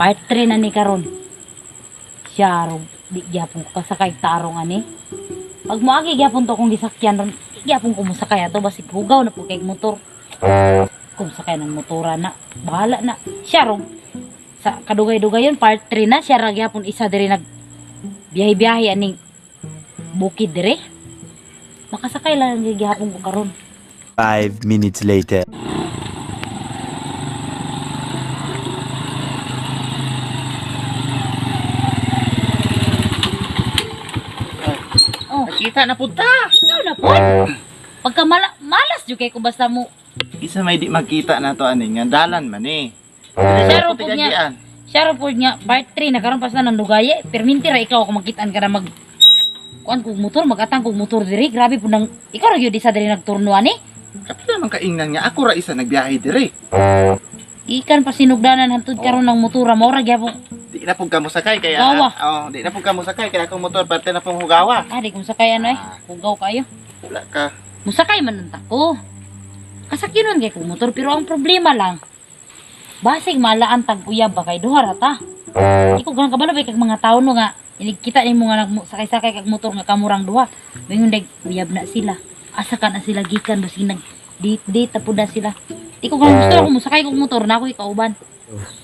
Part 3 na ni karon. Siya ro, di gyapon ko kasakay tarong ani. Pag moagi gyapon to kong gisakyan ron, di gyapon ko mosakay ato basig hugaw na pud kay motor. Kung sakay ng motora na, bahala na. Siya ro, sa kadugay-dugay yun, part 3 na, siya ra gyapon isa diri nag biyahe-biyahe aning bukid dire. Makasakay lang gyapon ko karon. 5 minutes later. Oh, Nakita na punta. ikaw na po. Pagka malas jud kay ko basta mo. Isa may di magkita na to ani nga dalan man eh. Siya ro pud niya. Siya ro pud niya part 3 na karon pas na nang dugaye. Perminti ra ikaw kung magkitaan ka na mag kuan kog motor, magatang kog motor diri. Grabe pud nang ikaw ra gyud isa diri nagturno ani. Kapila man kaingnan nga ako ra isa nagbiyahe dire. Ikan pa sinugdanan hantud karon ng motora mo ra gyapon. Di na pud ka mosakay kaya Gawa. Oh, di na pud ka mosakay kaya akong motor parte na pong hugawa. Ah, di kung sakay ano eh. Hugaw kayo. Wala ka. Musakay man nun ko. Kasakyanon kay kog motor pero ang problema lang basig malaan tag uyab ba kay duha ra ta. Di ko ganang kabalo ba kag mga tawo no nga inig kita nimo nga nagsakay-sakay kag motor nga kamurang duha. Mingon dag uyab na sila. Asa ka na sila gikan basig nag date date na pud na sila. Di ko ganang gusto ako musakay kog motor na ako'y kauban.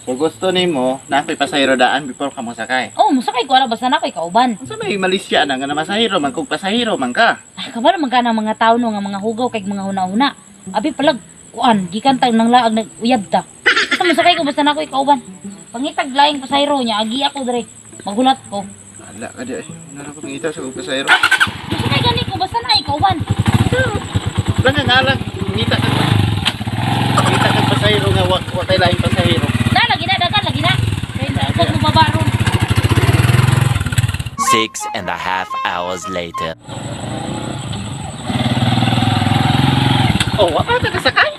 So gusto nimo na ako'y pasahero daan before ka mosakay. Oh, musakay ko ara basta na ako'y kauban. Unsa may malisya na nga na masahero man kog pasahero man ka. Ay, kabalo man ka ng mga tao no nga mga hugaw kay mga huna-huna. Abi palag kuan gikan tag nang laag nag uyab ta. Basta musakay ko basta na ako'y kauban. Pangitag laing pasahero niya agi ako dire. Magulat ko. Wala ka di ay. Nara ko mangita sa kog pasahero. Musakay gani ko basta na ay kauban. Wala nga nga lang ngita ka. Ngita ka pasahero nga wa, wa kay laing pasahero. Na lagi na dagan lagi na. Kay kog mo baba ron. 6.5 hours later. Oh, wa pa ka kasakay.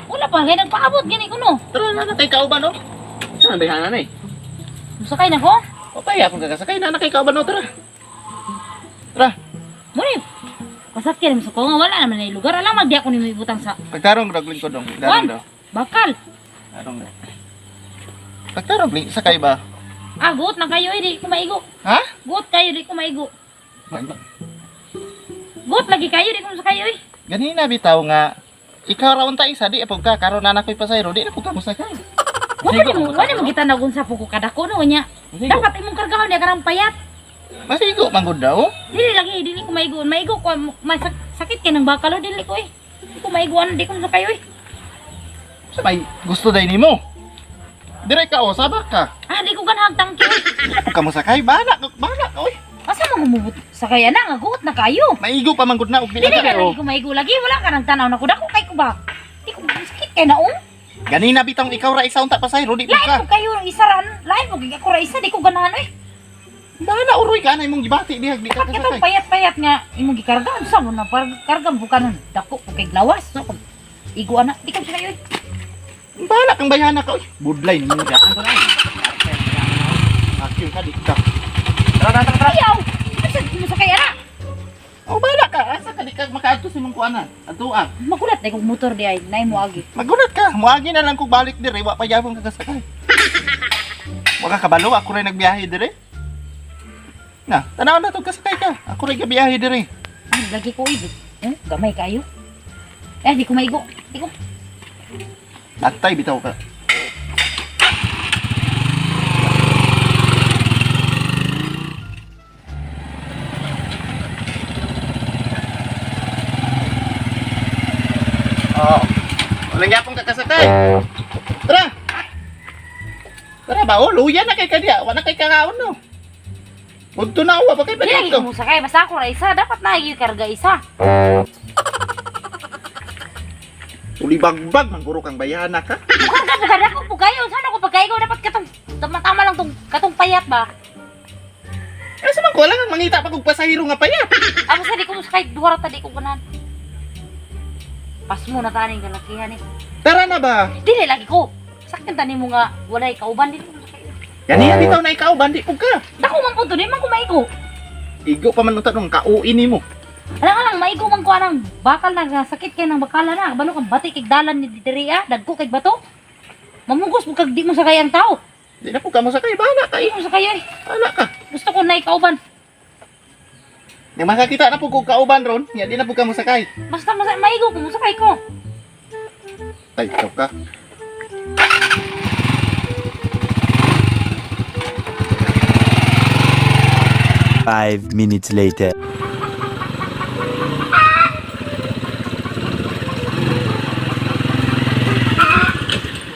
Wala pa kay nagpaabot gani ko no. Tara na na kay kauban no. Saan bayhanan eh? Musakay na ko. O pa yapon ka kasakay na na kay kauban no tara. Tara. Muna pasakyan mo sa ko nga wala naman na lugar. Alam magdi ako nimo ibutang sa Pagtarong ragling ko dong. Kuan. Darong daw. Bakal. Darong daw. Pagtarong ling sakay ba? Ah, guot na kayo eh, di ko maigo. Ha? Guot kayo di ko maigo. Guot lagi kayo di ko masakay oy. Ganina bitaw nga ikaw ra unta isa di pug ka karon na nakoy pasahero di na pug ka mosakay. Wala mo kita nagun sa puko kadako no nya. Dapat imong kargahon niya karang payat. Masigo man gud daw. Dili lagi dili ko maigo. Maigo ko sakit kay nang bakalo dili ko eh. Di ko maiguan, di ko masakay oy. Sa may gusto day nimo. Dire ka o sabak ka. Ah, di ko ganahag tangki oy. Di na pug ka mosakay bana ka bana ka oy. Asa man gumubot sakay ana nga guot na kayo. Maigo pa man gud na og di Dili ka ka oh. lagi ko maigo lagi wala ka nang tanaw na ko dako kay ko ba. Di ko sakit kay naong. Ganina bitong ikaw ra isa unta pasahero di pug Lain ka. po kayo isa ran, lain po kay ako ra isa di ko ganahan oy. Bana uroy ka na imong gibati diha di ka Dapat katong kasakay. payat-payat nga imong gikarga unsa mo na karga mo kanon dako po kay lawas so kung igo ana di ko sakay oy. Bahala kang bayhana ka oy. Budlay nimo daan ko na. Akil ka di ka. Tara tara tara. Ayaw! Asa mo sakay ana? Oh, bahala ka. Asa ka di ka makaadto sa imong kuanan. Adtoan. Magulat na kog motor di ay nay mo agi. Magulat ka. Muagi na lang kog balik dire, wa pa gyapon ka kasakay. Wa ka kabalo, ako ray nagbiyahe dire. Na, tanaw na tog kasakay ka. Ako ray gabiyahe dire. Ay, lagi ko igo. Eh, gamay kayo. Eh, di ko maigo. Di ko. Bantay bitaw ka. Oh. Walang yapong kakasakay. Tara. Tara ba? Oh, luya na kay kadiya. Wala kay kakaon no. Udto na wa pa kay Di lagi dito. ko sakay basta ako ra isa dapat na karga isa. Ulibagbag mangguro kang bayana ka. Karga po kada ko po kayo. Sana ko pagkaigo dapat katong tama-tama lang tong katong payat ba. Asa man ko lang ang mangita pa kog pasahero nga payat. Ah, basta di ko sakay duha ra ta di ko ganahan. Pas mo na taning kalakihan eh. Tara na ba? Dili lagi ko. Sakyan tani mo nga walay kauban dili ko sakay. Ganiya bitaw na ikaw bandi pug ka. Dako man po to di man ko maigo. Igo pa man unta nung kauin nimo. Alang alang maigo man ko anang bakal na nga sakit kay nang bakala na. Kabalo kang bati kay dalan ni diri ah, dagko kay bato. Mamugos mo kag di mo sakay ang tao. Di na po ka mosakay, bahala ka Di eh. ko sakay oy. Bahala ka. Gusto ko na ikauban. Nga makakita na po kung kauban ron, nya di na po ka mosakay. Basta maigo ko mosakay ko. Ay, ikaw ka. 5 minutes later.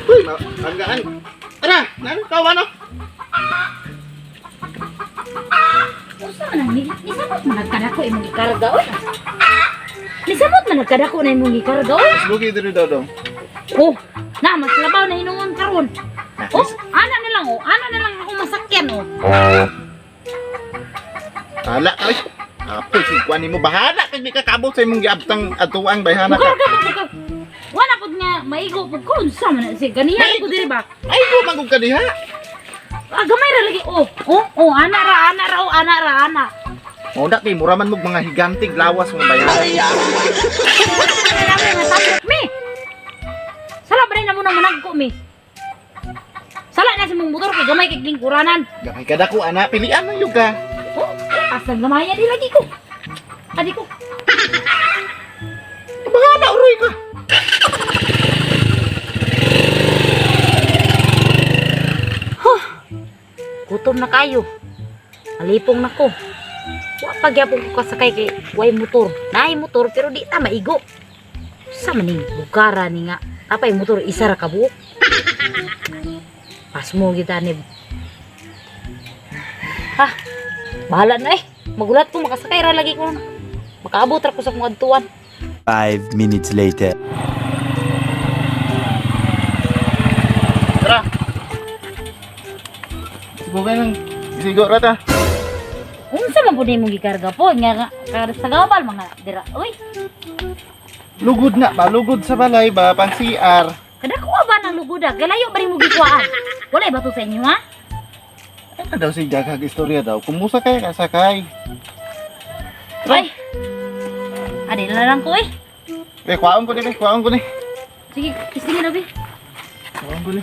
Uy, manggaan. Tara, nano ka ano? Usa man ang nisamot man nagkadako imong gikarga oy. Nisamot man nagkadako na imong gikarga oy. Lugi diri daw dong. Oh, na mas labaw na hinungon karon. Oh, ana na lang oh, ana na lang ako masakyan oh. Bahala ka. Oy. Apoy, si kuan nimo bahala kag di ka kaabot sa imong giabtang atuang bayhana ka. Mukarga man ka. Wala pud nga maigo pud ko unsa man na si ganihan ko diri ba. Ay, ko magug ka diha. Ah, gamay ra lagi oh. Oh, oh, ana ra, ana ra, oh, ana ra, ana. Mo na kay mura man mo mga higanting lawas mga bayhana. Kailangan nga tapok mi. Sala ba rin na muna managko mi? Sala na si mong motor kay gamay kay lingkuranan. Gamay ka dako ana, pilian man yun ka. Oh, asang gamaya di lagi ko. Adi ko. Bahala uroy ka. Gutom na kayo. Malipong na ko. Wa pa gyapon ko kasakay kay way motor. Naay motor pero di ta maigo. Sa maning bukara ni nga. Apay motor isa ra ka buok. Pasmo gyud ani. Ha. Bahala na eh. Magulat ko makasakay ra lagi ko. Makaabot ra ko sa kong adtuan. 5 minutes later. Tara. Sigo ka lang. Sigo ra ta. Unsa man pud imong gikarga po nga sa gabal mga dira. Uy, Lugod na ba? Lugod sa balay ba? Pang CR. kada ko ba ng luguda? Galayo ba rin mo gikuhaan? Wala ba to sa inyo ha? Ano daw si Jagag istorya daw? Kumusa kay kasakay? Ay. Adi na lang ko eh. Eh, kuwaon ko ni, eh, kuwaon ko ni. Sige, kisingin na bi. Kuwaon ko ni.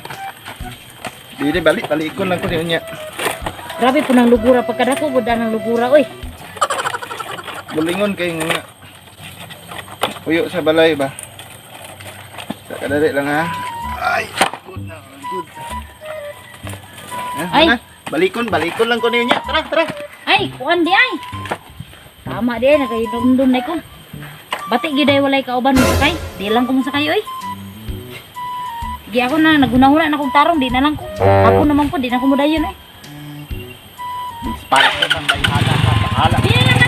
Dili balik, balikon lang ko ni unya. Grabe po ng lugura pagkadako pud ng lugura oy. Bulingon kay nga. Uyo sa balay ba? Sa kadali lang ha. Ay, good na, good. Ay. Ay. Balikon, balikon lang ko ni unya. Tara, tara. Ay, kuan di ay. Tama di ay nakaidumdum na ko. Bati gyud ay walay kauban mo sakay. Di lang ko mo sakay oy. Gi ako na nagunahuna na kong tarong di na lang ko. Ako naman po di na ko modayon oy. Disparate pang bayhana ka. Bahala. Di na